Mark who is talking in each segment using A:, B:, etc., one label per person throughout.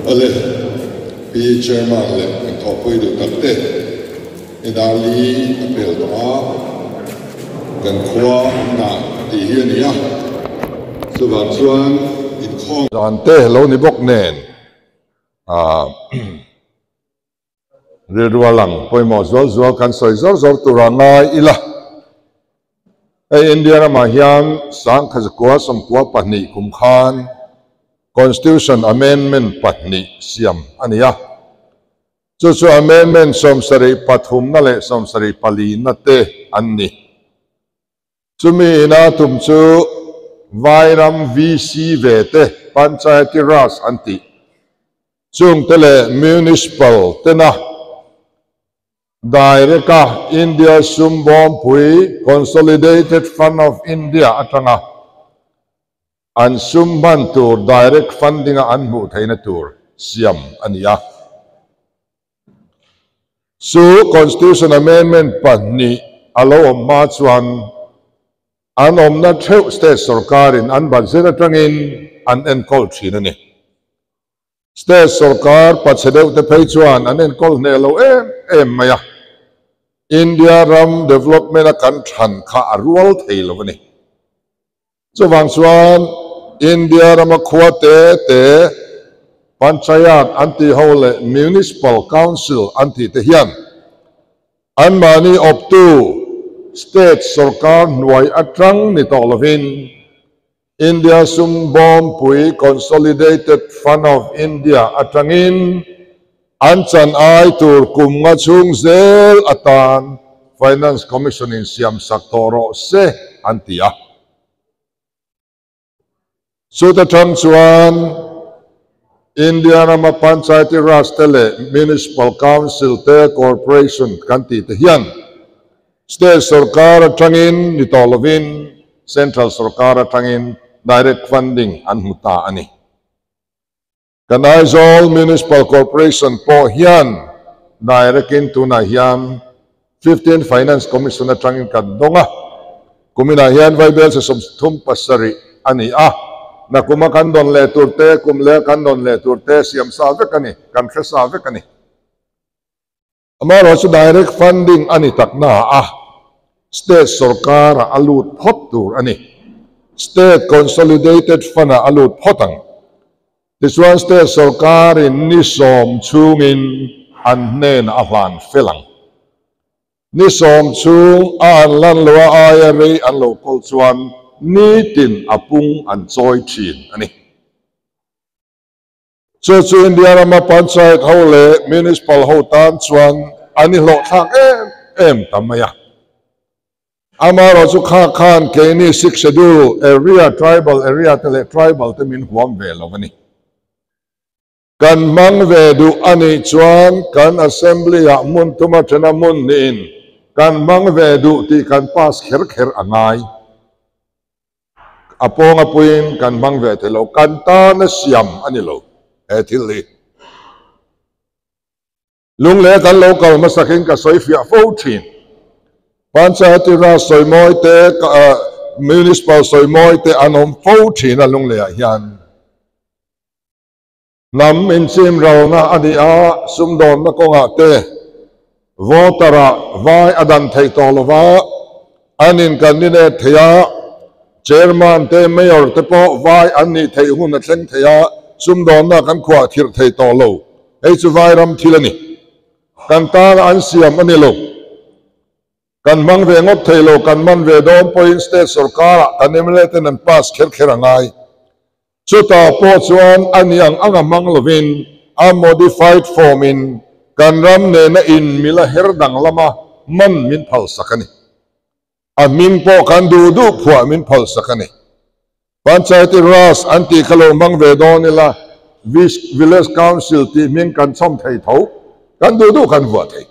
A: Awle, Pi Chairman leh kan thawhpui duh tak te, i dar li a pel tawh a, kan khua an dah tih hi a ni a, chuvang chuan inkhawm dan te lo ni bawk nen ah Rilru a lang pawimawh zual zual kan sawi zawr zawr tur a ngai ila. Hei India ramah hian sangkhazakua sawmkua pahnih kum khan Constitution Amendment pahnih siam a ni a. Chu chu Amendment sawmsarih pathumna leh sawmsarih palina te an ni. Chumi ina tum chu Vairam VC ve te Panchayati Raj an tih. Chungte leh Municipal tena Direct-a India sum bawmpui Consolidated Fund of India atanga an sum hman tur direct funding-a an hmuh theihna tur siam a ni a. Chu Constitution Amendment pahnih a lo awm hma chuan an awmna theuh state sorkarin an budget atangin an enkawl thin a ni. State sorkar pachhe deuh te phei chuan an enkawl hneh lo em em mai a, India ram development a kan than kha a rual thei lo a ni. Chuvang chuan India rama khua te te Panchayat an tih ho leh Municipal Council an tih te hian anmahni awptu state sorkar hnuai atang ni tawh lovin India sum bawmpui Consolidated Fund of India atangin an chan ai tur kum nga chhung zel atan Finance Commission in siam sak tawh rawh se an ti a. Chuta tang chuan India rama Panchayati Raj te leh Municipal Council te Corporation kan tih te hian State sorkar atangin ni tawh lovin Central sorkar atangin direct funding an hmu ta a ni. Kan Aizawl Municipal Corporation pawh hian direct in tunah hian 15 Finance Commission atangin kan dawng a, kuminah hian Vaibel se 37 a ni a, nakuma kan dawn leh tur te, kum leh kan dawn leh tur te siam sa vek a ni, kan hre sa vek a ni. Amaherawhchu direct funding a ni tak na a, state sorkar-ah a lut phawt tur a ni. State Consolidated Fund-ah a lut phawt ang. Tichuan state sorkarin ni sawm chhungin an hnenah a hlan fel ang. Ni sawm chhung a an lan loh a aia rei an lo kawl chuan nitin a pung an chawi thin a ni. Chu chu India rama Panchayat ho leh Municipal ho tan chuan an i hlawhthlak em em ta mai a. Amaherawh chu kha khan keini Sixth Schedule area, tribal area te leh tribal te min huam ve lo a ni. Kan hmang ve duh a nih chuan kan Assembly ah hmun thuma thena hmun hnihin kan hmang ve duh tih kan pass kher kher a ngai. A pawng a puiin kan hmang ve thei lo, kan tana siam a ni lo he thil hi. Lungleh kan lo kal hmasakin ka sawi fiah fo thin. Panchayati Raj sawimawi te, Municipal sawimawi te an awm fo thin a Lunglehah hian. Hnam inchim ralna a ni a, sumdawnna kawngah te voter-ah vai a dan theih tawh lo va, an in-candidate thei a, chairman te mayor te pawh vai an nih theih hun a thleng thei a, sumdawnna kan khuah thirh thei tawh lo. Hei chu vai ram thil a ni. Kan tana an siam a ni lo. Kan hmang ve ngawt thei lo, kan man ve dawn pawhin state sorkarah kan mla ten an pass kher kher a ngai. Chutah pawh chuan a ni ang anga hmang lovin a modified form in kan ram nena inmil a her danglama man min phalsak a ni. A hming pawh kan duh duh phuah min phalsak a ni. Panchayati Raj an tih kha lo hmang ve dawn ila Village Council tih hming kan chhawm thei tho, kan duh duh kan vuah thei.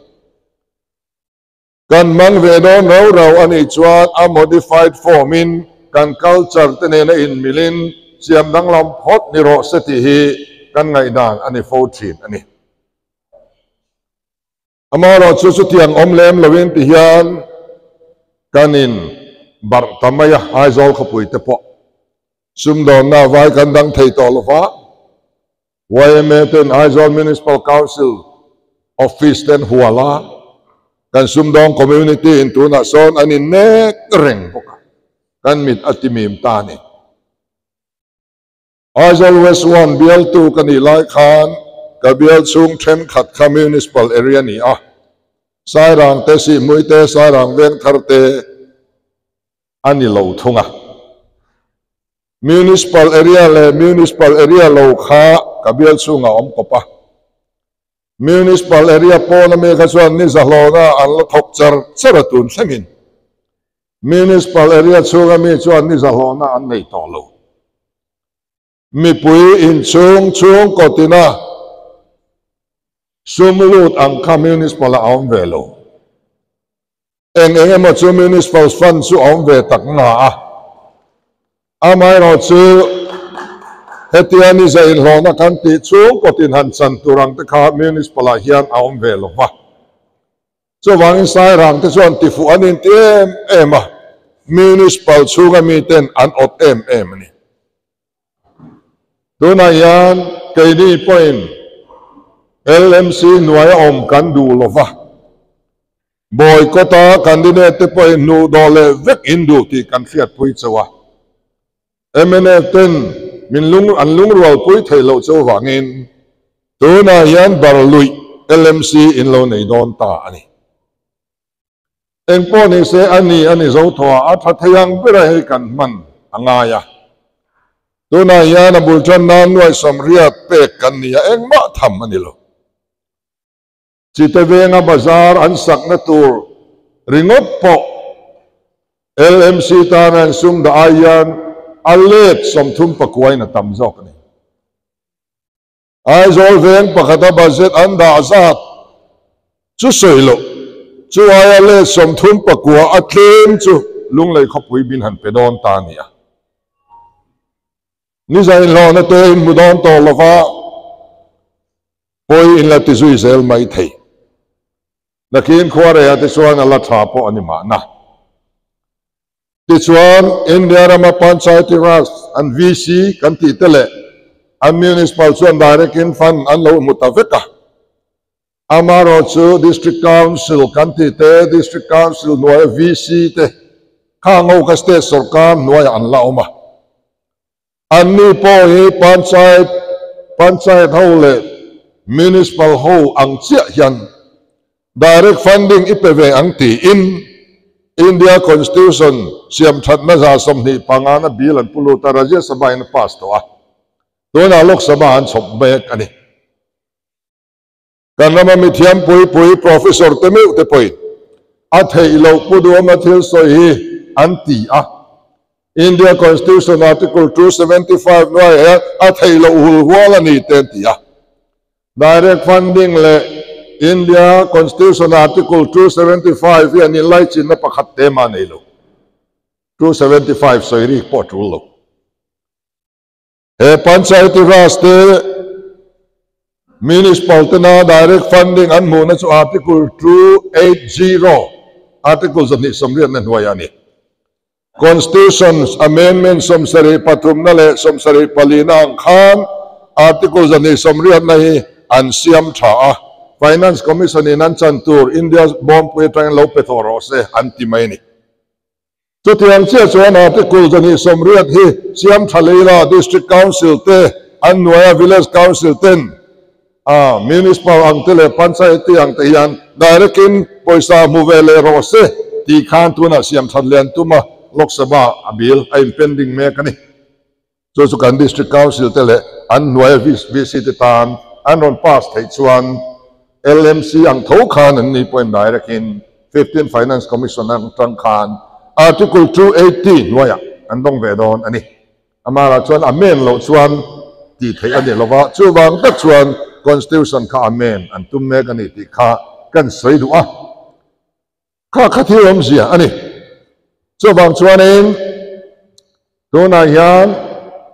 A: Kan hmang ve dawn rau rau a nih chuan a modified form in kan culture te nena inmilin siam danglam phawt ni rawh se tih hi kan ngaihdan a ni fo thin a ni. Amaherawh chu chutiang awm lem loin ti hian kan in barh ta mai a, Aizawl khawpui te pawh sumdawnna vai kan dang thei tawh lo va. Yma ten Aizawl Municipal Council Office ten hual a, kan sumdawng community in tunah sawn an innek reng bawk a, kan mit a timim ta a ni. Aizawl West 1 bialtu ka nih lai khan ka bial chhung thenkhat kha Municipal Area ni a, Sairang te, Sihhmui te, Sairang Vengthar te a ni lo thung a. Municipal Area leh Municipal Area lo kha ka bial chhungah a awm kawp a. Municipal Area pawn ami kha chuan ni zahlawna an la thawk char char a tun thlengin Municipal Area chhunga mi chuan ni zahlawna an nei tawh lo. Mipui inchhung chhungkaw tina sum lut ang kha Municipal ah a awm ve lo. Eng eng emaw chu Municipal Fund chu a awm ve tak nga a. Amaherawh chu hetia ni za inhlawhna kan tih chhungkaw tin han chan tur ang te kha Municipal ah hian a awm ve lo va. Chuvangin Sairang te chuan tifuh an inti em em a, Municipal chhunga miten an awt em em a ni. Tunah hian keini pawhin LMC hnuaia awm kan duh lo va, boycott-a candidate te pawhin hnuh dawh leh vek in duh tih kan hriatpui chauh a. Mnf ten min lung an lungrualpui theih loh chu vangin tunah hian barluih LMC in lo nei dawn ta a ni. Engpawh ni se a ni a ni zo thaw a, a tha thei ang bera hei kan hman a ngai a. Tunah hian a bul tan nan nuai sawmriat pek kan ni a, engmah tham a ni lo. Chite venga bazar an sakna tur ringawt pawh LMC tana an sum dah ai hian a let 39 in a tam zawk a ni. Aizawl veng pakhata budget an dah zat chu sawi loh, chu aia let 39 a tlem chu Lunglei khawpui bin han pe dawn ta a ni a. Ni zainhlawhna te inhmu dawn tawh lova pawi in la ti zui zel mai thei. Nakin khuareiah te chuan a la tha pawh a ni mahna. Tichuan, India rama Panchayati Raj an VC kan tih te leh an Municipal chuan direct in fund an lo hmu ta vek a. Amaherawhchu District Council kan tih te, District Council hnuaia VC te kha ngo kha State sawrkar hnuaiah an la awm a. Anni pawh hi Panchayat, Panchayat ho leh Municipal ho ang chiah hian direct funding i pe ve ang tiin India Constitution siam thatna 25 na bill an pu lut a, Rajya Sabha in a pass tawh a, tunah Lok Sabha an chhawp mek a ni. Kan rama mithiam pui pui Professor te meuh te pawhin a theih loh pu duhawma thil sawi hi an ti a. India Constitution Article 275 hnuaiah hian a theih loh hul hual a ni te an ti a. Direct funding leh India Constitution Article 275 hi an inlaichinna pakhat te mah nei lo. 275 sawi rik pawh a tul lo. He Panchayati Raj te Municipal tena direct funding an hmuhna chu Article 280, Article 280 na hnuaiah a ni. Constitution Amendment 73 na leh 74 na ang khan Article 280 na hi an siam tha a, Finance Commission in an chan tur India bawmpui atangin lo pe tawh rawh se an ti mai a ni. Chutiang chiah chuan Article 280 hi siam tha leila District Council te an hnuaia Village Council ten a Municipal ang te leh Panchayati ang te hian direct in pawisa hmu ve leh rawh se tih khan tunah siam that lian tuma Lok Sabha a bill a in pending mek a ni. Chu chu kan District Council te leh an hnuaia VC te tan an rawn pass theih chuan LMC ang tho khan an ni pawhin direct in 15 Finance Commission atang khan Article 280 hnuaiah an dawng ve dawn a ni. Amara chuan amend loh chuan tih theih a ni lova, chuvang tak chuan Constitution kha amend an tum mek a ni tih kha kan sawi duh a. Kha kha thil awmzia a ni. Chuvang chuanin tunah hian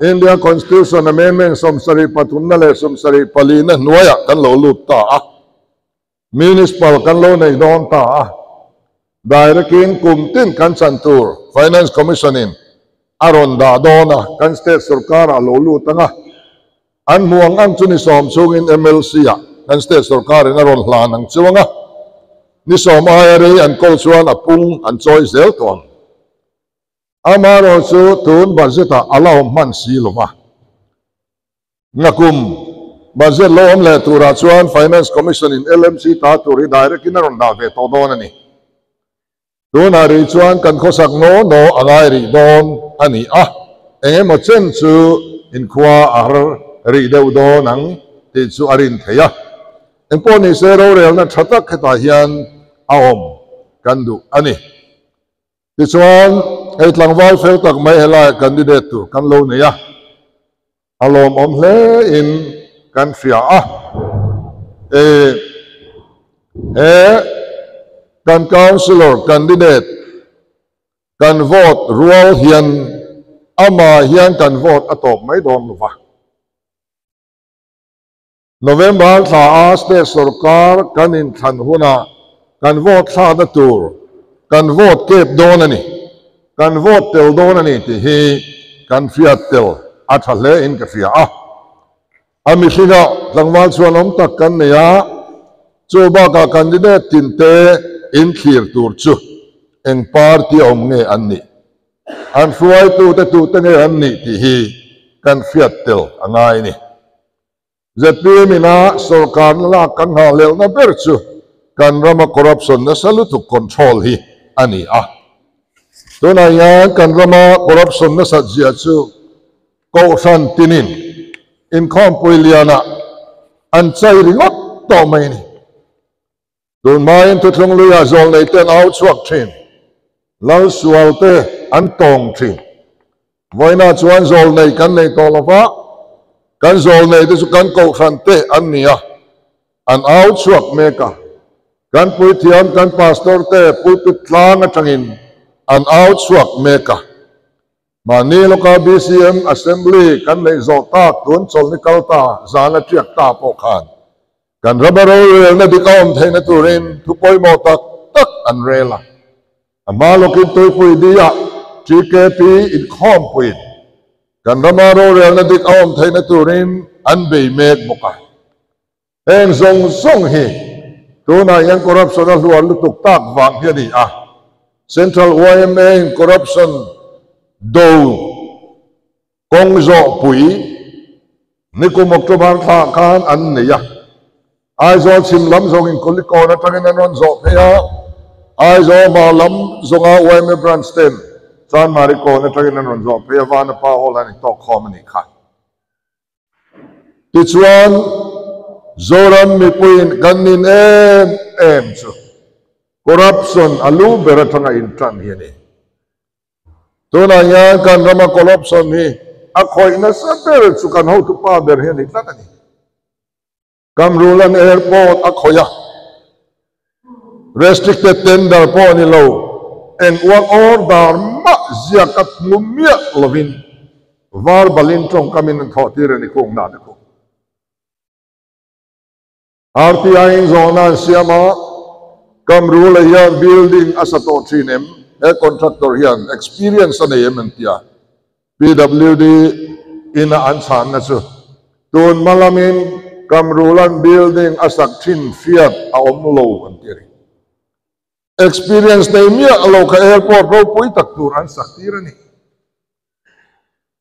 A: India Constitution Amendment 73 na leh 74 na hnuaiah kan lo lut ta a. Municipal kan lo nei dawn ta a. Direct in kum tin kan chan tur Finance Commission in a rawn dah dawn a, kan state sarkar ah lo lut ang a. An hmuh ang ang chu ni 10 chhungin MLC ah kan state sorkarin a rawn hlan ang chu anga ni 10 aia rei an kawl chuan a pung an chawi zel tawh ang. Amaherawhchu tun budget ah a la awm hman si lova. Nakum budget lo awm leh turah chuan Finance Commission in LMC ta tur hi direct in a rawn dah ve tawh dawn a ni. Tunah rih chuan kan khawsak naw naw a ngai rih dawn a ni a, eng emaw chen chu inkhua a har rih deuh dawn ang tih chu a rin theih a. Engpawh ni se rorelna tha tak hetah hian a awm kan duh a ni. Tichuan, hei tlangval fel tak mai helaiah candidate tur kan lo nei a, a lawmawm hle in kan hria a. E he kan councillor candidate kan vote rual hian amah hian kan vote a tawp mai dawn lo va. November thla a state sorkar kan inthlan hunah kan vote thlakna tur kan vote kep dawn a ni, kan vote tel dawn a ni tih hi kan hriat tel a tha hle in ka hria a. A mihringah tlangval chhuanawm tak kan nei a, chu bakah candidate tinte inthlir tur chu eng party awm nge an nih, an hruaitute tute nge an nih tih hi kan hriat tel a ngai a ni. Zpm ina sorkarna lak kan nghahhlelhna ber chu kan rama corruption nasa lutuk control hi a ni a. Tunah hian kan rama corruption nasat zia chu Kohhran tinin inkhawmpui lianah an chai ringawt tawh mai a ni. Tun hmain thuthlung luiah zawlnei ten au chhuak thin, lal sual te an tawng thin. Vawiinah chuan zawlnei kan nei tawh lo va, kan zawlnei te chu kan kohhran te an ni a, an au chhuak mek a. Kan puithiam, kan pastor te pulpit tlang atangin an au chhuak mek a. Mahni lawka BCM Assembly kan neih zawh tak tun chawlhni kal ta zan a tiak ta pawh khan kan rama rorelna dik a awm theihna turin thu pawimawh tak tak an rel a. A hma lawkin Tuipui Di-ah TKP inkhawmpuiin kan rama rorelna dik a awm theihna turin an bei mek bawk a. Heng zawng zawng hi tunah hian corruption a hluar lutuk tak vang hi a ni a, Central yma in corruption do kawng zawhpui nikum October thla khan an nei a, Aizawl chhim lam zawngin Kulikawn atangin an rawn zawh phei a, Aizawl hma lam zawnga yma branch ten Chanmari kawn atangin an rawn zawh phei a, Vanapa Hall an intawk khawm a nih kha. Tichuan, Zoram mipuiin kan nin em em chu corruption a lu ber atanga intan hi a ni. Tunah hian kan rama corruption hi a khawih nasa ber chu kan hotupa ber hi a ni tlat a ni. Kamrulan Airport a khawih a, restricted tender pawh a ni lo, eng uang order mah ziak a hmu miah lovin verbalin tawngkamin an thawh tir a ni khung na te khu. RTI in zawhna an siam a, Kamrula hian building a sa tawh thin em? He contractor hian experience a nei em an ti a. PWD ina an chhanna chu tun hma lamin Kamrulan building a sak thin hriat a awm lo an ti a ni. Experience nei miah lo kha airport ropui tak tur an sak tir a ni.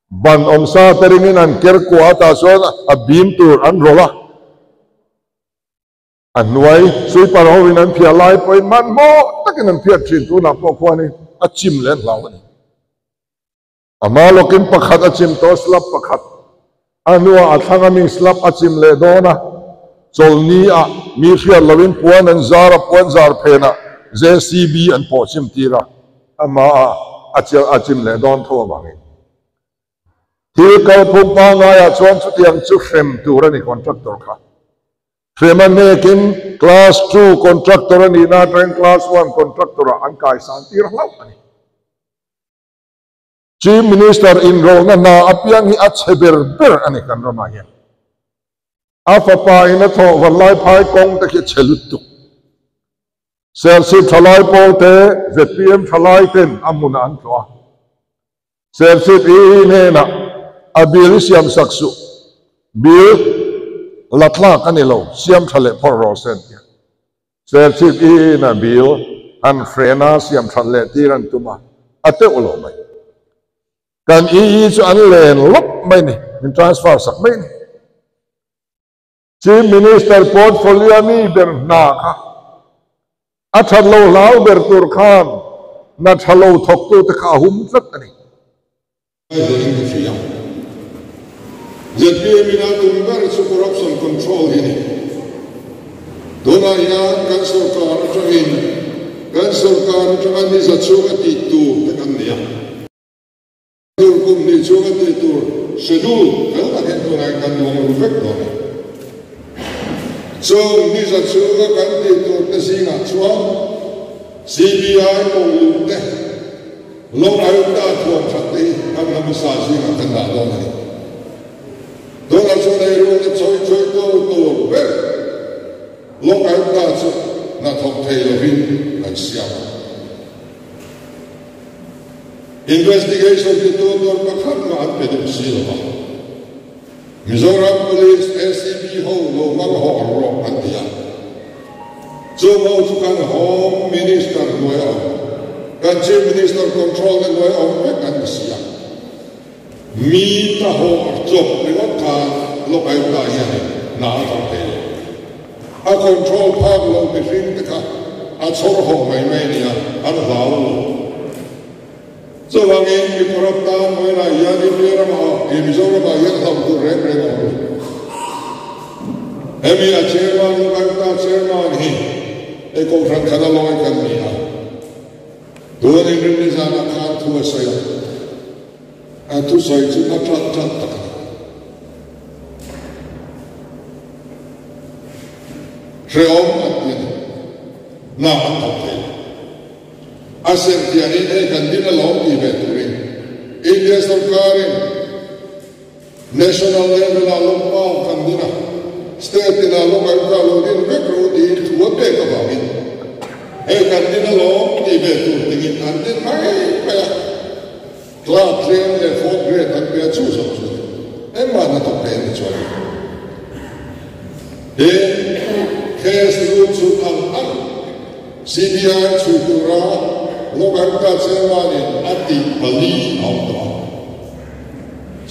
A: Ban awmsa te ringin an ker kuah atah chuan a bim tur an rawlh a. A hnuai sweeper ho in an phiah lai pawhin hmanhmawh takin an phiat thin tunah pawh khuanin a chim leh an hlau a ni. A hma lawkin pakhat a chim tawh slab pakhat, a hnuah a thlang ami slab a chim leh dawn a, chawlhni ah mi hriat loin puan an zar a, puan zar phenah JCB an pawh chim tir a, a hmaah a a chim leh dawn tho avangin thil kalphung pangaiah chuan chutiang chu hrem tur a ni contractor kha. Hrem a hnekin Class 2 contractor a nihna atangin Class 1 contractor ah an kaisan tir hlauh a ni. Chief Minister inrawlna hna apiang hi a chhe ber ber a ni kan ramah hian. A fapa in a thawh vanlai phai kawng te khi a chhe lutuk. Serchhip thalai pawl te zpm thalai ten a hmunah an tlawh a. Serchhip i hnenah a bill i siam sak suh. Bill la tlak a ni lo, siam tha leh phawrh rawh se an ti a. Serchhip ina bill han hrena siam that leh tir an tum a, a teuh lo mai. Kan EE chu an len lawp mai ni, min transfer sak mai ni. Chief Minister portfolio mi ber hna kha a that lo hlau ber tur khan hna tha lo thawktute kha a hum tlat a ni.
B: ZPM in a tum ber chu corruption control hi ni. Tunah hian kan sorkar atangin kan sorkar atanga ni za chhunga tih tur te kan nei a. Tur kum hnih chhunga tih tur schedule fel tak hian tunah hian kan duang ru vek dawn a. Chung ni za chhunga kan tih tur te zingah chuan CBI koh luh te, Lok Ayukta thuam that te hi kan la hmasa zingah kan dah dawn a ni. Tunah chuan eirualna chawi chawi tu tur ber Lok Ayukta chu hnathawk thei lovin kan siam a. Investigation ti tu tur pakhat mah an pe duh si lo a. Mizoram Police ACB ho lo hmang hawh rawh an ti a. Chung ho chu kan Home Minister hnuai a awm, kan Chief Minister control na hnuai a awm vek an ni si a. Mi ta hawh chawp ringawt khan Lok Ayukta hianin hna a thawk thei lo. A control phak lo mihring te kha a chhawr hawh mai mai a nia, an hlau lo. Chuvangin mi corrupt tan hnuaiah hian India ramah ih Mizoramah hian hlauh tur reng reng a awm lo. Hemi a chairman Lok Ayukta chairman hi hei Kohhran khat a lawi kan ni a. Tun inrinni zanah khan thu a sawi a, a thusawi chu na ṭat ṭat tak a ni. Hrehawm an ti a ni. Hna an thawk thei lo. A serhfiahin hei kan din alawm ti ve turin India sorkarin National level-ah lawmpa kan din a, state inah lawm an kah lo din vek rawh tiin thu a pek avangin hei kan din alawm ti ve tur tingin an din mai mai a, clerk tlem leh fourth grade an pe a chu zawk chu a ni. Engmah hnathawk thei an ni chuan lo. Tin, case lut chhut ang ang CBI chhui tura Lok Ayukta chairman-in a tih pali a awm tawh a.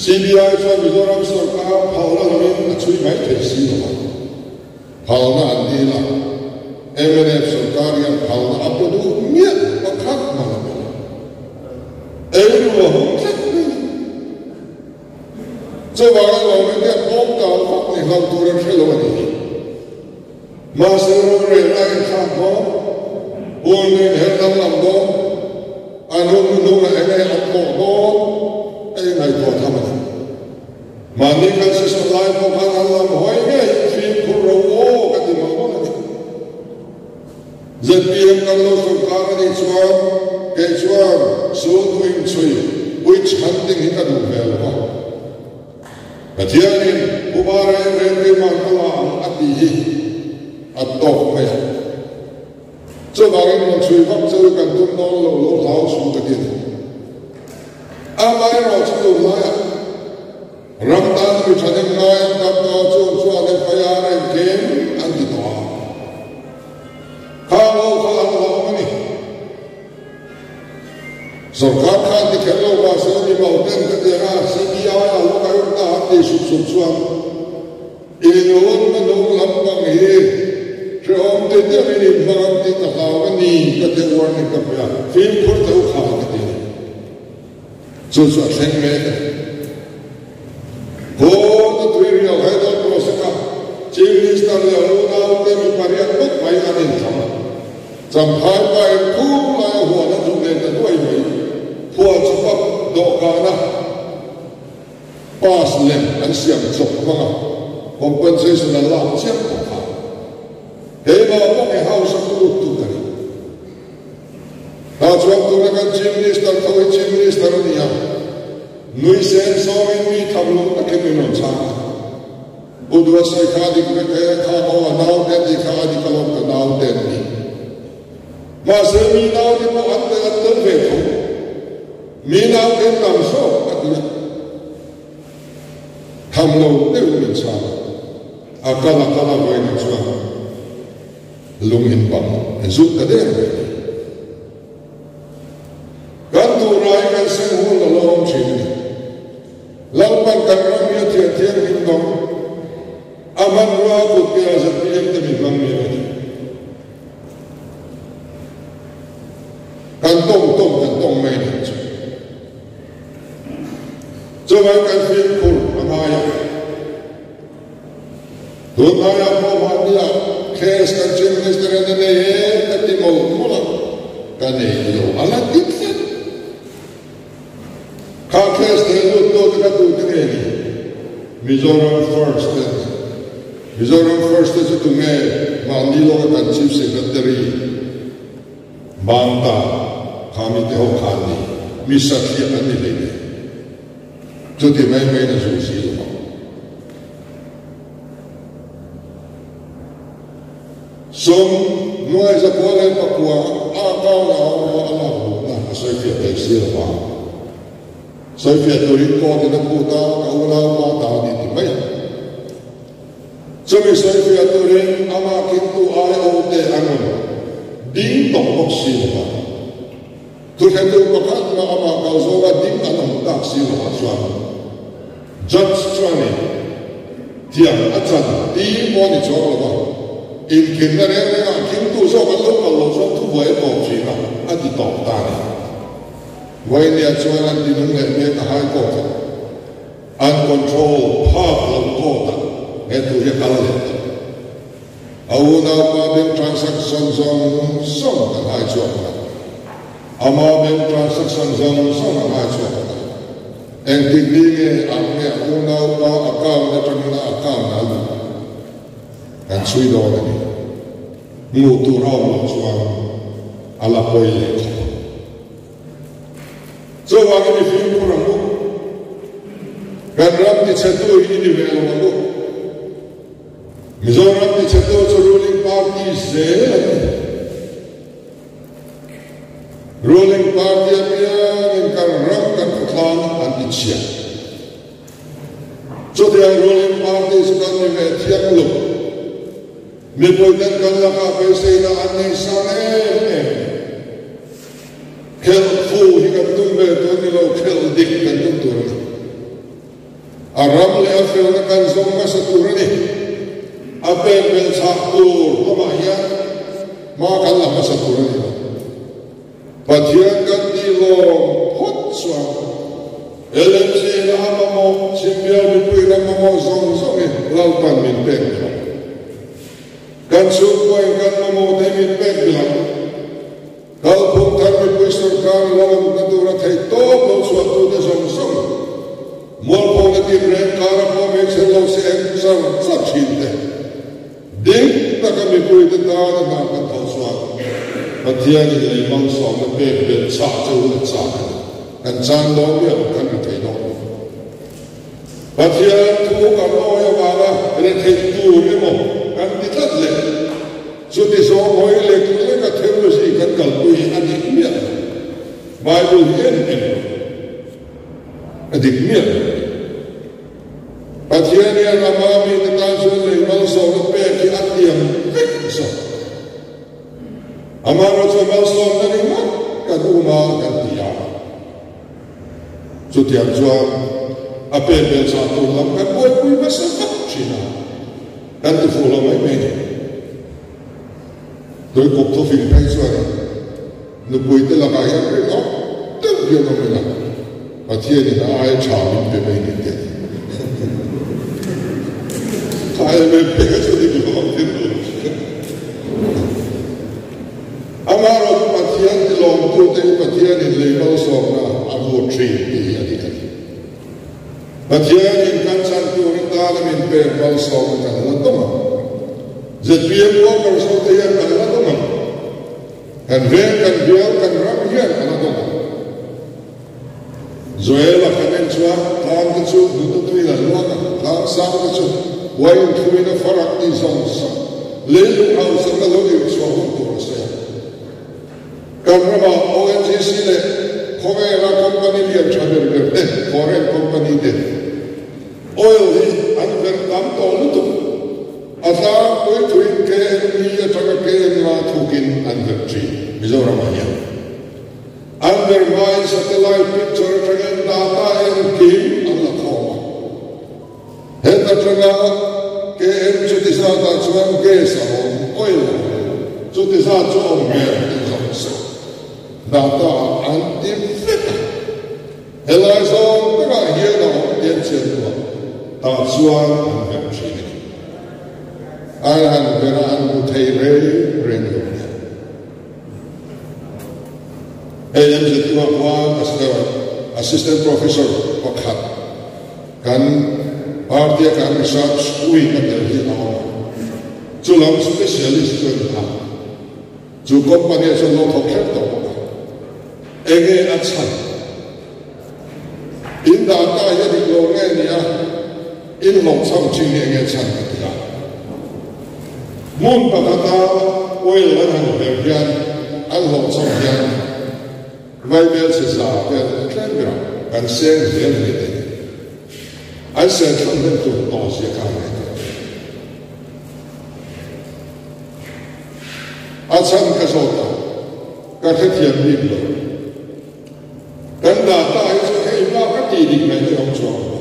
B: CBI chuan Mizoram sorkar phalna lovin a chhui mai thei si lo a, phalna an dil a, mnf sorkar hian phalna a pe duh miah pakhat hman a pe lo. Eiru a hung tlat mai a ni. Chuvanga lawmin hian pawm tal vak ni hlo tur an hre lo a ni hi. Mahse rorel a inthlak dawn, hun nen her danglam dawn, an hun hnuhnungah eng nge an thawh dawn a ingaihtuah tham a ni. Mahni kan session lai pawh khan an lam hawi ngei fimkhur ro aw ka ti mawlh mawlh a ni. ZPM kan lo sawrkar a nih chuan kei chuan sul hnu inchhui witch hunting hi ka duh ve lo va. Pathianin Puma reng reng keimah ka la ang a tih hi a tawk mai a. Chuvangin rawn chhui vak chu kan tum dawn lo lo hlau chu ka ti a ni. Amaherawh chu tunlaiah ram tan mi thahnem ngai an tam tawh chuan chuan FIR a inkem an ti tawh a. Khang ho kha an hlauhawm a ni. Sorkar khan ti kher lo mahse mi mau ten ka ti ang a, CBI a lo kal ta an tih sup sup chuan inlun na nung lampang hi hrehawm ti deuhin in hmang ang tih ka hlau a ni ka ti warning ka pe a, fimkhur tho kha ka ti a ni. Chu chu a thleng mek a ni. Kawta tui riau Haidar Proseka, Chief Minister leh a unaute mi pariat ngawt mai an inthlang a. Champhai pa in khur laia huan a duh nen ta nuai mai. Phua chu pap dawhkana pass lem an siam chawp hmang a, compensation a lak chiam pawh kha. Keimah pawh i house a lut tu ka ni. Tah chuan tuna kan Chief Minister tho hi Chief Minister a ni a, nui sen sawngin mi tham lo takin min rawn chhang a. U Duasawi kha a dik vek e, kha aw a naute a tih kha a dik alawm ka naute an ni. Mahse mi naute pawh an tel an tel ve tho. Mi naute an tam zawk a ti a. Tham lo deuh min chhang. chhang a, a kal a kal a vawiinah chuan lung in bang a zut ta der mai a ni. Kan duhna hi kan seng hun a lo awm thin a ni. Lalpan kan ram hi a thian thianghlim dawng, a hmanrua a kut ke a ZPM te min hmang mek a ni. Kan tawng tawng kan tawng mai nih chu. Chuvang kan fimkhur a ngai a. Tun hnuaiah pawh mahnia case kan Chief Minister in a nei e ka ti mawlh mawlh a, ka nei lo a la ti tlat. Kha case thei lut tu te kha tu te nge ni? Mizoram First te an ni. Mizoram First te chu tunge mahni lawka kan Chief Secretary Bangta kha mi te ho kha an ni. Mi satliah an ni hleinem. Chuti mai maiin a zui si lo ang. Sum nuai zakua leh pakua a account a awm a, a lak luhna a sawifiah thei si lo vang. Sawifiah turin court in a phut a, ka unaupa ta a ni ti mai ang. Chumi sawifiah turin amah kintu IO te an rawn ding tawh bawk si lo vang. Thuhretu pakhat mah amah kal zawnga ding an awm tak si lovah chuan Judge chuanin thiam a chan ti pawh a ni chuang lo va, inkhinna reng rengah khingtu zawk an lo kal loh chuan thubuai a tawp thin a, a ti tawp ta a ni. Wayne-a chuan an ti nung leh mek a High Court-a an control phak loh court-ah he thu hi a kal leh ta. A unaupa bank transaction zawng zawng kan hai chhuak a, ama bank transaction zawng zawng kan hai chhuak a. Engtik ni nge ang nge a unaupa account atangin a account a luh kan chhui dawn a ni. Hmuh tur a awm loh chuan a la pawi leh khawp ang. Chuvangin i fimkhur ang u. Kan ram tichhetu hi i ni ve lo ang u. Mizoram tichhetu chu ruling party zel an ni. Ruling party apiangin kan ram kan khawtlang an ti chhia. Chutiang ruling party chu kan ni ve thiang lo. Mipui ten kan lakah beiseina an nei sang em em. Khelh fu hi kan tum ve tur ni lo, khelh dik kan tum tur a ni. A ram leh a felna kan zawng hmasa tur a ni. A pek belh chhah tur lamah hian hma kan la hmasa tur a ni lo. Pathian kan tih lawm phawt chuan LMC in a mamawh, Chhimbial mipui ram mamawh zawng zawngin Lalpan min pek belh ang. Kan chhungkuain kan mamawh te min pek belh ang. Kalphung thar mipui sorkar lo awmna tura theih tawp lo chhuahtute zawng zawng mualphawna tinreng kara pawh hmeichhe lo se eng char char thin te dik taka mipuite tana hna kan thawh chuan Pathianin lei malsawmna pek belh chah che u a chak a ni. Kan chan dawn miah lo, kan ri thei dawn lo. Pathian thu kan awi avanga retheih tur emaw kan ti tlat leh chuti zawng hawi lek lek a theology kan kalpui hi a dik miah lo. Bible hi en en lo. A dik miah lo. Pathian hian ama mite tan chuan lei malsawmna pek hi a tiam vek zawk. Amaherawhchu malsawmna ringawt kan um a kan ti a. Chutiang chuan a pek leh chah tur lam kan buaipui hmasa vak thin a, kan ti fuh lo mai mai ni. Tuikuk thufing phei chuan nupuite lakah hian rinawm deuh hian awm ila, Pathianin a ai tha min pe mai ni te a ti. Kha em em phei kha chu dik lo ang ti lo. Amaherawhchu Pathian tilawmtute hi Pathianin lei malsawmna a vur thin tih hi a dik a ni. Pathianin kan chan tur atana min pek malsawmna kan la dawng ang. Zpm workers hote hian kan la dawng ang. Kan veng, kan bial, kan ram hian a la dawng ang. Joela kan en chuan tlang te chu hnute tuin an luak a, tlang sang te chu uaiin thuin a far ang tih zawng zawng leilung hausakna lo irh chhuah hun tur a sawi a. Kan ramah ONGC leh khawvela company lian tha ber ber te, foreign company te, oil hi an verh ta. tam tawh lutuk. A tlangpui thuin KMD atanga KM la thukin an verh thin Mizoramah hian. An verh hmain satellite picture atangin data engkim an la khawm a. Heta tanga KM chuti zatah chuan gas a awm, oil a awm, chuti zat chu awm hmel tih zawng zawng data ah an ti vek a. Helai zawng takah hian a awm tiang chian hnuah tah chuan an verh thin a ni. An han verh a an hmu thei reng reng lo a ni. Hei MZU-ah khuan Assistant Professor pakhat kan party-a kan research wing a tel hi a awm a, chu lam specialist chu a ni a, chu company-ah chuan lo thawk hrep tawh bawk a. Enge a chhan? In data hi a dik lo nge ni a, in hlawhchham thin hi enge a chhan ka ti a. Hmun pakhata oil an han hmer hian an hlawhchham hian vaibel chhe za vel a tlem ber a, kan seng zel a ni te. An sen thlang hnem tur tawh zia kha a ngaihtuah thin. A chhan ka zawt a, ka hrethiam bik lo. Kan data hi chu hei bak a tih dik mai hi a awm chuang lo.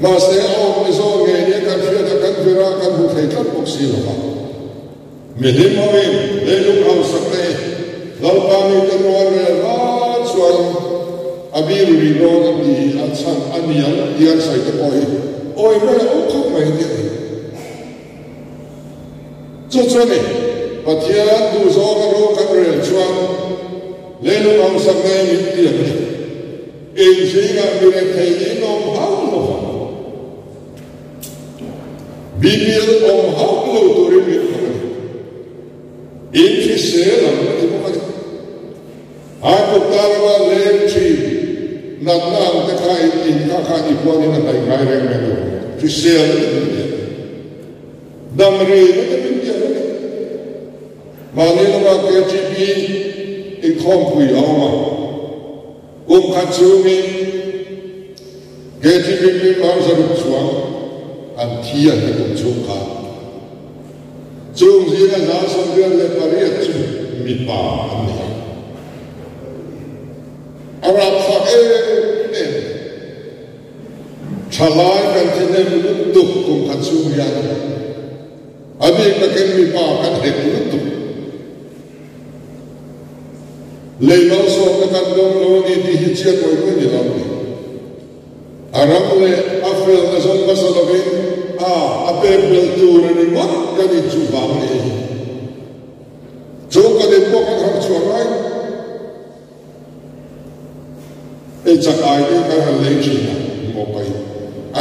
B: Mahse a awm ni zawk ngei nia kan hriat a, kan vir a, kan hmu thei tlat bawk si lo va. Mihlim hoin leilung hausak na hi Lalpa mite rual rel hma chuan a biru rih dawn a ti a chhan a niang tih an sawi te pawh hi awi mai a awm khawp mai nia ni. Chu chu a ni, Pathian duhzawnga ro kan rel chuan leilung hausak nei min ti ang ni. In zingah mi rethei in awm hauh lo vang. BPL awm hauh lo turin min phawrh a ni. In hrisel ang a ti bawk a ni. Aikawpta rama leng thin natna ang te kha in in kha khan i huanin a hnaih ngai reng reng lo. Hrisel na te min ti ang. Dam ri na te min ti ang a ni. Mahni lama KTP inkhawmpui a awm a. Kum khat chungin KTP member zaruk chuang an thi an ti kum chhung khan. Chung zinga 88 chu mipa an ni a. A rapthlak em em. Thalai kan thi hnem lutuk kum khat chhung hian a bik takin mipa kan hek lutuk. Lei malsawmna kan dawng lo a ni tih hi chiat awih mai ni lo ni. A ram leh a felna zawng hmasa lovin a a pek belh tur a ni ngawt kan inchuh vang a ni. Chu kan in pawh kan harh chhuah ngai. Hei chak ai te kan han lei thin a, maw pai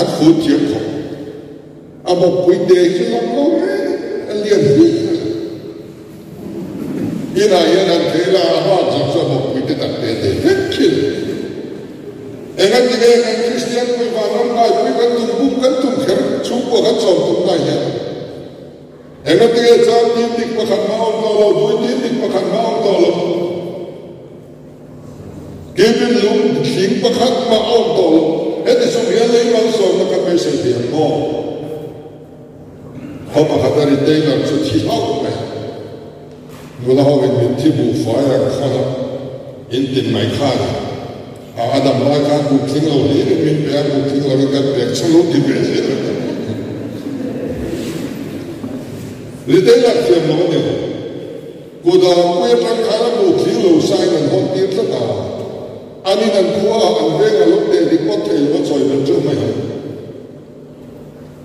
B: an fut thiam khawp. A bawppui te hi chu lang lo reng a lian hle a. Inah hian han thei la a bak zawk chu a bawppui te tak te te vek thin. Engati nge kan Kristian pui vanram ngaipui kan tum bum kan tum kher chhungkua kan chawm tum na hian engati nge chang tin dik pakhat mah awm tawh lo, dui tin dik pakhat mah awm tawh lo, kibin lung thling pakhat mah awm tawh lo, heti chung hian lei malsawmna kan beisei thei ang maw? Khaw pakhata retailer chu thi hlauh mai a. Nula ho in min thi buh fai ang khawn a, in tin mai khan a a dam lai khan buh tling lo hlir in min pe a, buh tling lo in kan pek chu lo ti ve zel a ni. Retailer thiam lo a ni lo. Kuda pui atang khan a buh tling lo sa in an hawn tir tlat a, an in an khua ah an veng a lo teh dik ngawt thei lo a chawi belh teuh mai ang.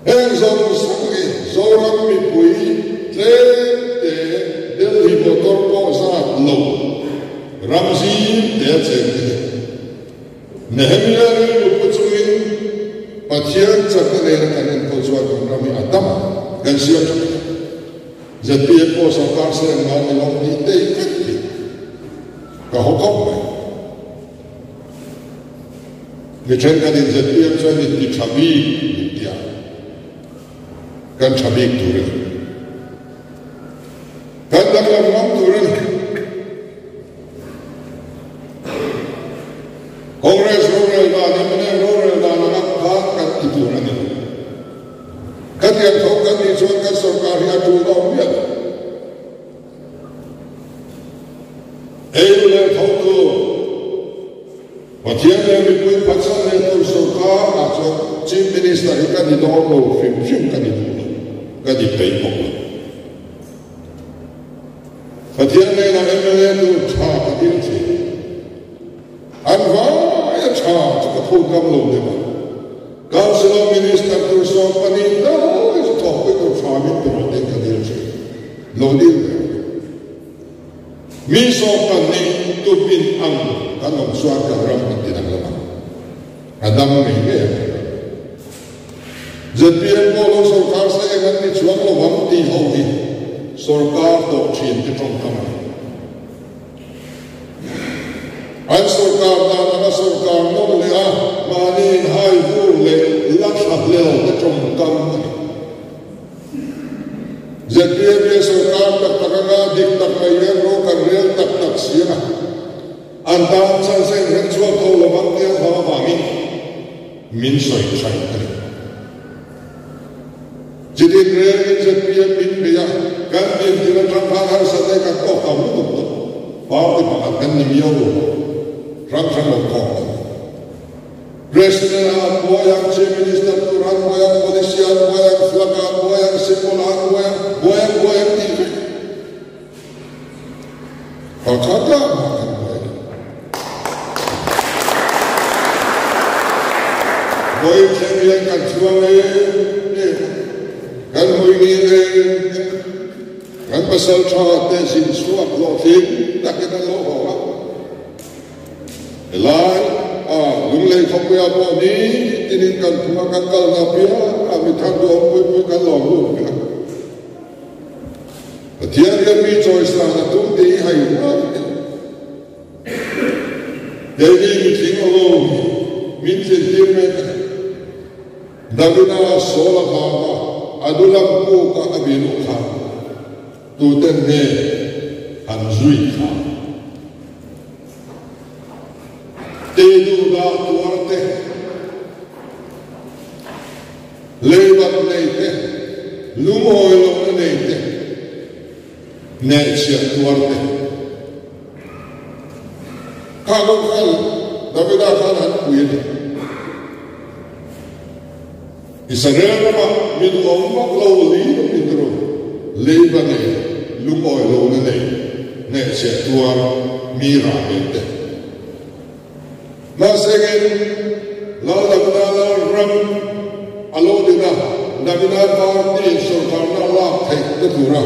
B: Heng zawng zawng hi Zoram mipui tlem te Delhi motor pawh zat lo ram zim te a cheng te hi Nehemia rilru pu chungin Pathian chakna nena kan enkawl chuan kan ram hi a dam a, kan siam tha thei a. ZPM pawh sorkar seng nan ni lo tih tei vek hi ka haw khawp mai. Mi thenkhatin ZPM chuan in ti tha bik min ti a, kan tha bik tur a ni. Kan danglam ngam tur a ni. Congress rorel dan, mnf rorel dan anga khan kan ti tur a ni lo. tho kan nih chuan kan sorkar hi a tul dawn miah lo. Ei leh tho tur, Pathian leh mipui phatsan leh tur sorkar ah chuan Chief Minister hi ka ni dawn lo hrim hrim ka ni duh lo, ka ni peih bawk lo. Pathian hnenah mla tur tha ka dil thin. An vaia tha chu ka phut ngam lo deuh a. Council of Minister tur 12 dai chu thawkpui tur tha min pe rawh tiin ka dil thin. Lo dil ve rawh. Mi 12 tupin ang kan awm chuan kan ram kan ti danglam ang. A dam ngei ngei ang kan ram. Zpm pawh lo sorkar sa eng an ni chuang lo ang tih ho hi sorkar tawh thin te tawngkam a ni. An sorkar dan anga sorkar nawm leh a mahni inhai vur leh la tha hlel te tawngkam a ni. Zpm hi sorkar tak tak anga dik tak mai hian ro kan rel tak tak si a. An tan chance a inrem chhuak tho lo ang tih an hlau avangin min sawi thaih a ni. Chitin rengin zpm min bei a, kan dintir atang khan harsatna hi kan tawk tam lutuk tawh. Party pakhat kan ni miau lo a, hrang hrang lo khawm kan ni. President ah an buai ang, Chief Minister tur an buai ang, Policy ah an buai ang, Flag ah an buai ang, Symbol ah an buai ang, buai ang buai ang tih vek. Pakhat ah mah kan buai lo. Vawi thleng hian kan chhuang em em a, kan hawi ngil em em a, kan pasal tha te zin chhuak hlawhtling takin an lo haw a. Helai a Lunglei khawpuia pawh ni tinin kan phung a, kan kalna apiang a mithar duhawm pui pui kan lawm lut vek a. Pathian hian mi chawisan a tum tih hi hai rual a ni. Keini mitling aw lo hi min tlintir mek a ni. Davida Saul a hlau a, Adulam puk a a biluh kha tuten nge an zui kha? Tei duh dah tuar te. Leibat nei te, lungawi lohna nei te, hnehchhiah tuar te. Kha lo khan Davida khan han pui a ni. Israel ramah mi duhawm vak lo lir a ni turu, leiba nei, lungawi lohna nei, hnehchhiah tuar mi rah vel te. Mahsengin, Lal Davida Lal ram a lo din a, Davida party sorkarna a lak theih na tura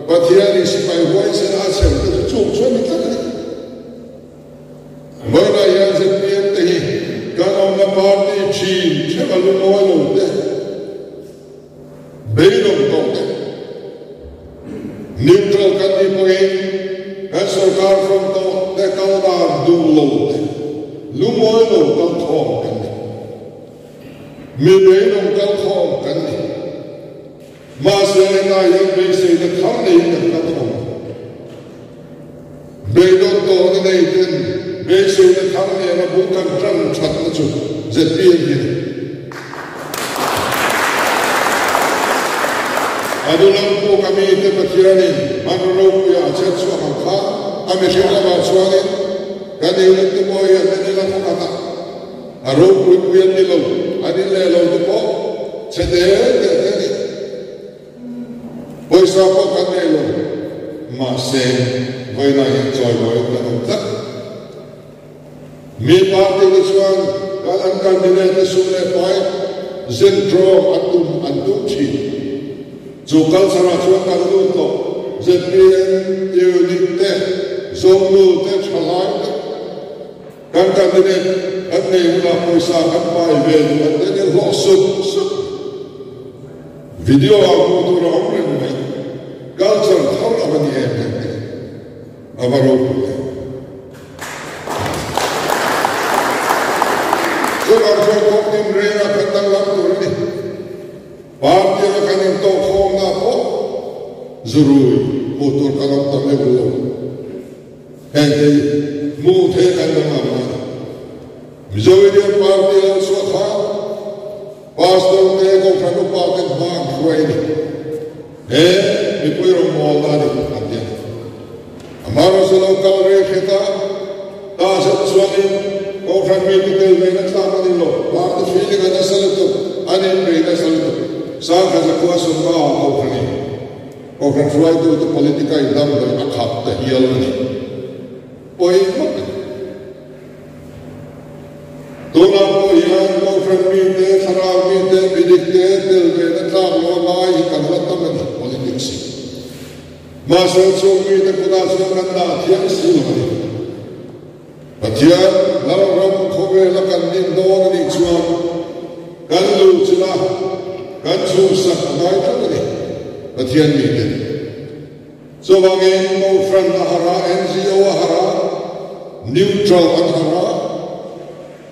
B: Pathianin sipai huaisen a chher te chu chuk chu a ni tlat a ni. Vawiinah hian zpm te hi kan awmna party thin theuh a lungawi lo te, beidawng tawh te, neutral kan nih pawhin kan sorkar fawm tawh te kal dan duh lo te, lungawi lo kal khawm kan ni. Mi beidawng kal khawm kan ni. Mahse hetah hian beiseina thar neiin kan kal khawm a. Beidawn tawhna nei ten beiseina thar nena bul kan tan thatna chu zpm hi a ni. A duhlam puk a mite Pathianin hmanraw ropuia a chet chhuak ang kha a mihring lamah chuanin kan unit te pawh hian an ila khawkhat a, a ropui pui an ni lo, an in leh lo te pawh chhe te te te a ni. Pawisa pawh kan nei lo, mahse vawiinah hian chawimawiin kan awm tlat. Mi party te chuan kan an candidate te sum leh pai zen draw an tum an tum thin. Chu culture ah chuan kan lut tawh. Zpm unit te, Zawngnu te, Thalai te kan candidate kan nei hunah pawisa kan pai ve duh an ti a ni hlawh sup sup. Video ah hmuh tur a awm reng mai. Culture thar a va ni em em te a va ropui em. Chuvang chuan kawng tin reng ah kan danglam tur a ni. Party anga kan intawh khawmna pawh zurui hmuh tur kan awm ta meuh lo. Heng te hi hmuh theih kan danglam a ni. Mizo Union Party lo chhuah khan Pastor te Kohhran upa ten hma an hruai. mai a ni. He mipui rawngbawlna a ni an ti a ni. Amaherawhchu lo kal rei hret a, ta zet chuanin Kohhran mite tel ve na tlak a ni lo, party feeling a nasa lutuk, an inbei nasa lutuk. Sangha zakhua sawmka ah Kohhranin Kohhran hruaitute politic a indamhlawih a khap ta hial a ni. Pawi vak a ni. Tunah pawh hian Kohhran mite, thlarau mite, midikte tel ve na tlak lo a ngai hi kan la tam a ni, politics hi. Mahse chung mite kutah chuan kan dah thiam si lo a ni. Pathian Lalram khawvela kan din dawn a nih chuan kan luhchilh a, kan chhungsak a ngai tlat a ni, Pathian mite. Chuvangin Kohhran a harh a, NGO a harh a, neutral an harh a,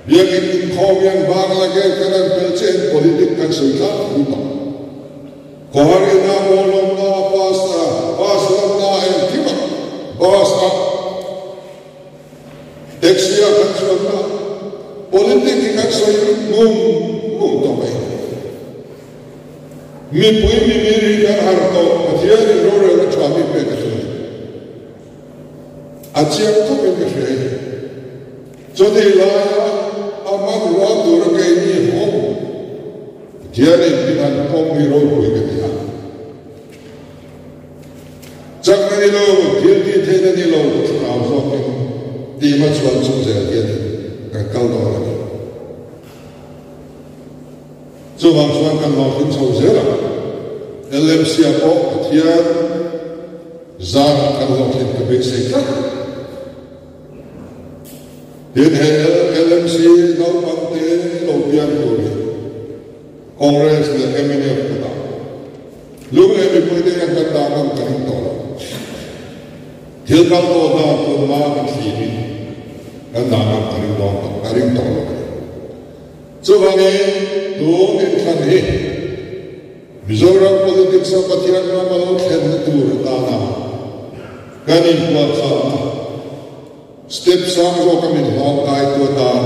B: Biakin inkhawm hian Bangladesh kan han pel chiah in politic kan sawi tlak pui tawh. Khawhar ina mawlawmna, pastor, bus lamna engkim ah, bus ah, taxi ah kan chuanna politic hi kan sawi mum mum tawh mai. Mipui mimir hi kan harh tawh, Pathianin rorelna tha mi pek a tum a ni. A chiang khawp in ka hria hi. Chutih laia a hmanrua tura keini hawm Pathianin min han pawm hi ropui ka ti a. Chakna ni lo, thil tih theihna ni lo, thlarau zawkin tima chuan chung zel hianin kan kal dawn a ni. Chuvang chuan kan hlawhtling chho zel a, LMC-ah pawh Pathian zarah kan hlawhtlin ka beisei tlat. Tin, he LMC naupangte lo piang tur hi Congress leh mnf kutah lung leh mipuite hian kan dah ngam ka ring tawh lo. Thil kal tawh dan tunhma kan thlirin kan dah ngam ka ring dawn tawh, ka ring tawh lo a ni. Chuvangin tun inthlan hi Mizoram politics-a Pathian ram a lo thlenna tur atana kan inpuahchahna step sang zawka min hlawng kaitu atan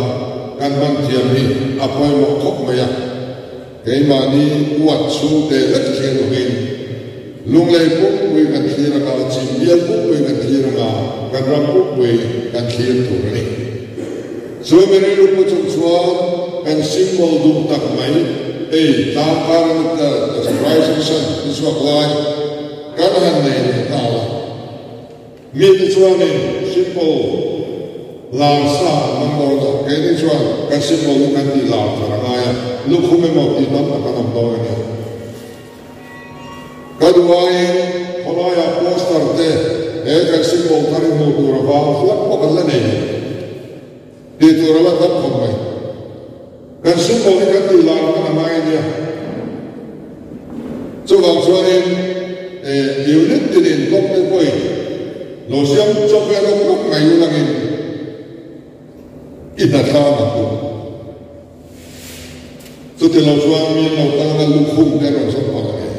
B: kan hman thiam hi a pawimawh khawp mai a. Keimahni uat chhungte lek thlir lovin Lunglei pumpui kan thlir anga, Chimbial pumpui kan thlir anga, kan ram pumpui kan thlir tur a ni. Chu mi rilru pu chung chuan kan symbol duh tak mai, hei tlangkar a ni tel, the rising sun ni chhuak lai kan han nei leh nghal a. Mite chuanin symbol lar sa an hmang dawn a, keini chuan kan symbol hi kan tih lar thar a ngai a, lukhum emaw tih tam tak an awm dawn a nia. Ka duh aiin khawlaiah poster te he kan symbol thar hi hmuh tur a vang hlat pawh kan la nei lo tih tur a la tam khawp mai. Kan symbol hi kan tih lar hman a ngai a nia. Chuvang chuanin unit tinin block te pawhin lo siam chawp ve rawk rawk mai ulangin i hnatlang ang u. Chuti lo chuan mi lo tana lukhum te rawn zawng palh a ni.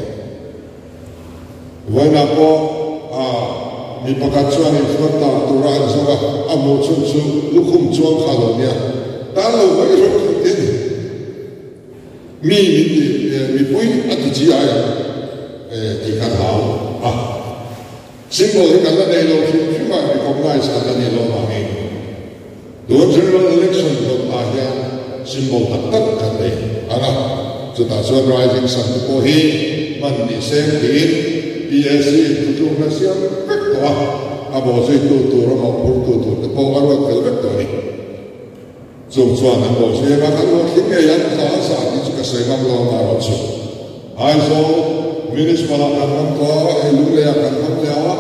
B: Vawiinah pawh a mi pakhat chuan inhruat tar tura an zawng a, a hmuh chhun chu lukhum chuang kha lo nia. Tan lo mai rawh khat te ni. Mi min ti mipui a ti chi ai ang tih kha hlau a. Symbol hi kan la nei lo hrim hrim a, recognize kan la nei lo vangin tun general election dawtah hian symbol tak tak kan nei ang a, chutah chuan rising sun te pawh hi hman ni seng tiin PAC in thutlukna siam vek tawh a, a bawhzuitu tur a mawhphurtu tur te pawh a ruat fel vek tawh a ni. Chung chuan an bawhzui anga kan hlawhtling ngei an za a za tih chu ka sawi ngam lo ang erawh chu Aizawl Municipal ah kan hmang tawh a, hei Lunglei ah kan hmang leh a,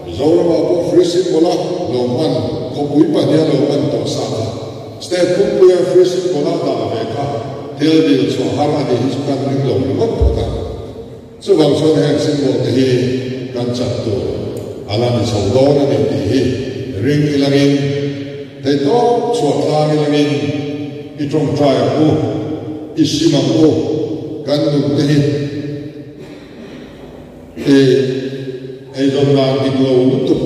B: Mizoram ah pawh Free Symbol a lo hman khawpui pahnih a lo hman tawh sa kha State pumpuia Free Symbol a dah ve kha thil dil chhuah har a nih hi chu kan ring lo ringawt phawt a. Chuvang chuan heng symbol te hi kan chat tur a la ni chho dawn a ni tih hi ring ilangin, theihtawp chhuah tlang ilangin i tawngtai ang u, i sim ang u, kan nun te hi i eizawn dan dik lo lutuk,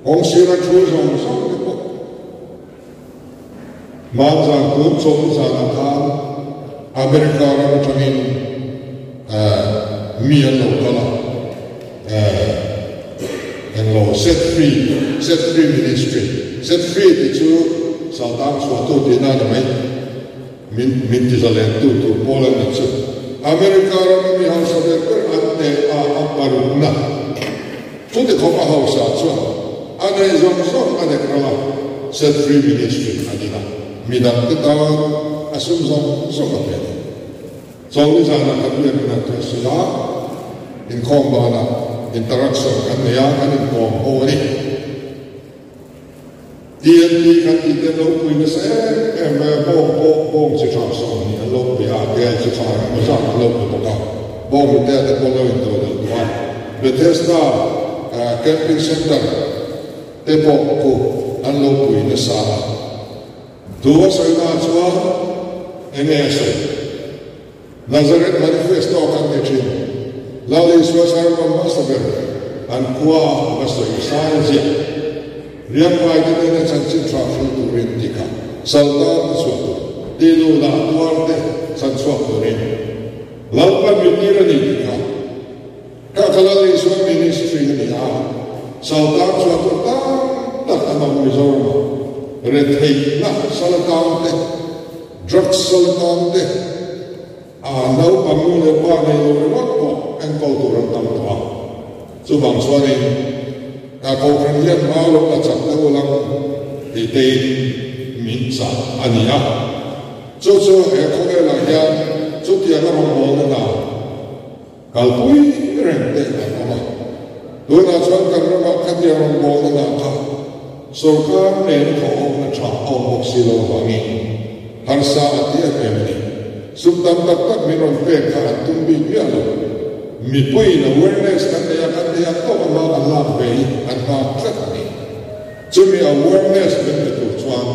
B: kawng sira thu zawng zawng te pawh Hmanzan tun chawlh zanah khan America ram atangin Mi an lo kal a, englo set free, set free ministry, set free tih chu Saltang chhuahtu tihna a ni mai, min min tizalen tu tur pawl an ni chu. America rama mi hausa ber ber an teh a, a parukna. Chuti khawp a hausa chuan a neih zawng zawng a nek ral a, set free ministry a din a, midangte tan a sum zawng zawng a pe a ni. Chawlni zanah kan biakinn ah chuan sawi a, inkhawm banah interaction kan nei a, kan inkawm ho a ni. TNT kan tih te an lo pui nasa em em mai a, bawng pawh bawng chi tha 20 an lo pe a, tel chi tha engemaw zat an lo pe bawk a, bawng tel te pawh an lo intodelh duh a. Bethesda Camping Centre te pawh khu an lo pui nasa a. Thu a sawina chuan enge a sawi? Nazareth Manifesto kan ti thin. Lal Isua sermon hmasa ber an khua a va sawi sai a ziak. Riangvai te nena chanchin tha hril turin ti kha saltan te chhuak tur, tilu dah tuar te chan chhuak turin Lalpa mitir a ni ti kha. Ka kha Lal Isua ministry a ni a, saltan chhuah tur tam tak an awm Mizoramah. Retheihna salatan te, drugs salatan te, a naupang nu leh pa nei lo ringawt pawh enkawl tur an tam tawh a. Chuvang chuanin ka kohhran hian hma lo la chak deuh lang tih tein min chah a ni a. Chu chu he khawvelah hian chutianga rawngbawlna hna Kalpui reng te an awm a. Tunah chuan kan ramah khatiang rawngbawlna dah kha sorkar nena thawhawmna tha a awm bawk si lo avangin harsa a ti em em a ni. Sum tam tak tak min rawn pek kha an tum bik miah lo. Mipuiin awareness kan nei a, kan nei ang tawk a hma kan lak ve hi an nghak tlat a ni. Chumi awareness min pe tur chuan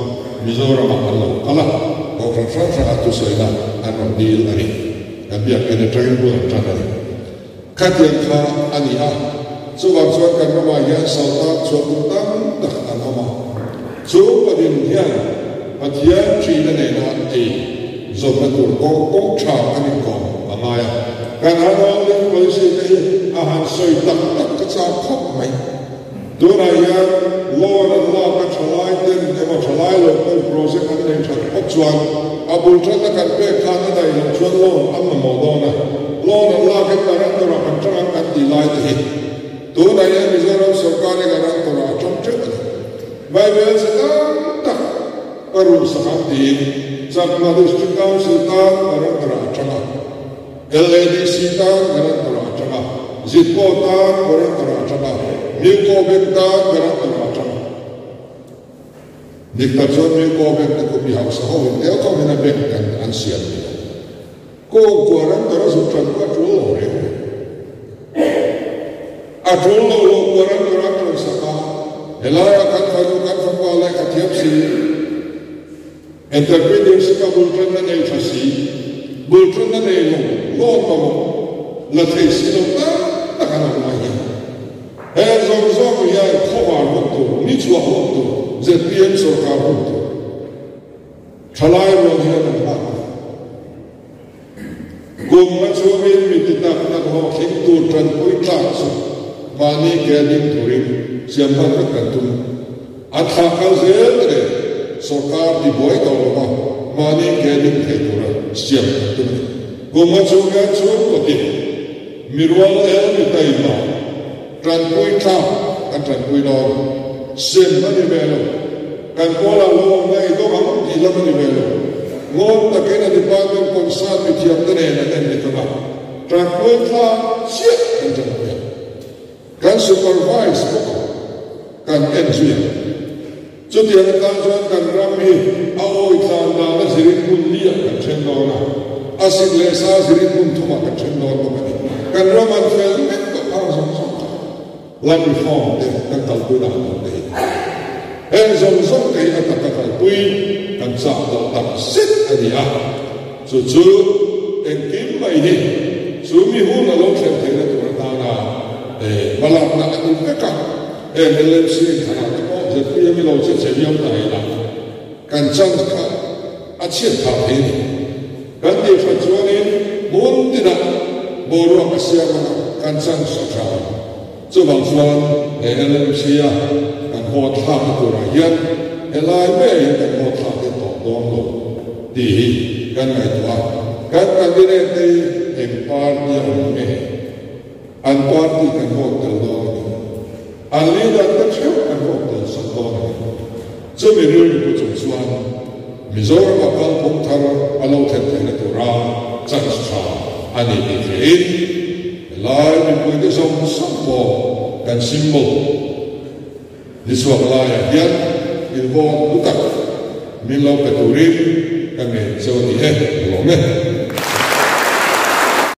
B: Mizoramah an lo kal a, kohhran hrang hrangah thusawina an rawn dil a ni. Kan biakinn atangin bul an tan a ni. Khatiang kha a ni a, chuvang chuan kan ramah hian saltan chhuah tum tam tak an awm a. Chu panin hian Pathian ṭhina nena ei zawmna tur kawng kawng ṭha kan inkawm a ngai a. Kan unhousing policy te hi a han sawi tak tak ka chak khawp mai. Tunah hian loan an lak a thalai ten emaw thalai lo ten project an nei that phawt chuan a bul thatna kan pek khan a daih loh chuan loan an mamawh dawn a, loan an lak in guarantor ah kan tang ang kan tih lai te hi tunah hian Mizoram sorkar hi guarantor ah a tang teuh a ni. Bible che tam tak ka ruhsak ang tiin Chakma District Council tan guarantor ah a tang a. LADC tan guarantor ah a tang a, Zitpo tan guarantor ah a tang a, Milco Bank tan guarantor ah a tang a. Dik tak chuan Milco Bank te khu mi hausa ho in tel khawm in a bank an an siam ni lo. Kawng guarantor a zuk tan pawh a tul lo reng reng. A tul lo lo guarantor an tan sak a, helaiah kan fanu kan fapa lehkha thiam si, Entrepreneurship a bul tanna nei tha si, bul tanna nei lo, loan mamawh la thei si lo tak tak an awm mai hi. He zawng zawng hian khawvar hun tur, ni chhuah hun tur, zpm sorkar hun tur thalai rual hian an hak a. Kum a chhungin mi ti tak tak ho thleng tur tanpui tlak chu mahni ke a ding turin siam hman vek kan tum. An thlah kal zel te nen sorkar ti buai tawh lo va mahni ke a ding thei tura siam kan tum a ni. Kum a chhung hian chhungkawtin mi rual el mi taima tanpui tlak kan tanpui dawn. Sem a ni ve lo. Kan pawlah lo awmna i dawng ang tih lam a ni ve lo. Ngawn takin a department concern mithiamte nen an en dik ang a, tanpui thlak chiah kan tanpui ang. Kan supervise bawk ang, kan en zui ang. Chutiang atan chuan kan ram hi a awi tlan dana zirin hmun liah kan then dawn a, a sik leh sa zirin hmun thumah kan then dawn bawk a ni. Kan ram an fel vek tawh phang zawng zawng kha. Land reform te kan kalpui dan tur te hi heng zawng zawng te hi a taka kalpui kan chak tawh tak zet a ni a, chu chu engkim mai hi chu mi hun a lo thlen theihna tur atana hmalakna a ni vek a, heng LMC thlanah te pawh zpm i lo che che viau ta ila kan chance kha a chhiat phah thei a ni. Kan tih hrat chuanin hmun tinah. Boruak a siam anga kan chance a tha ang. Chuvang chuan he LMC a kan vote thlakna turah hian helai maiah hian kan vote thlak hi a tawp dawn lo tih hi kan ngaihtuah a. Kan candidate te hi eng party a awm nge? An party kan vote tel dawn a ni. An leader te theuh kan vote tel sak dawn a ni. Chumi rilru pu chung chuan Mizoram-a kalphung thar a lo thlen theihna tura chance tha a ni tih theihin helai mipuite zawng zawng pawh kan symbol ni chhuak laiah hian invawn lu tak min lo pe turin ka ngen che a ni e, ka lawm e.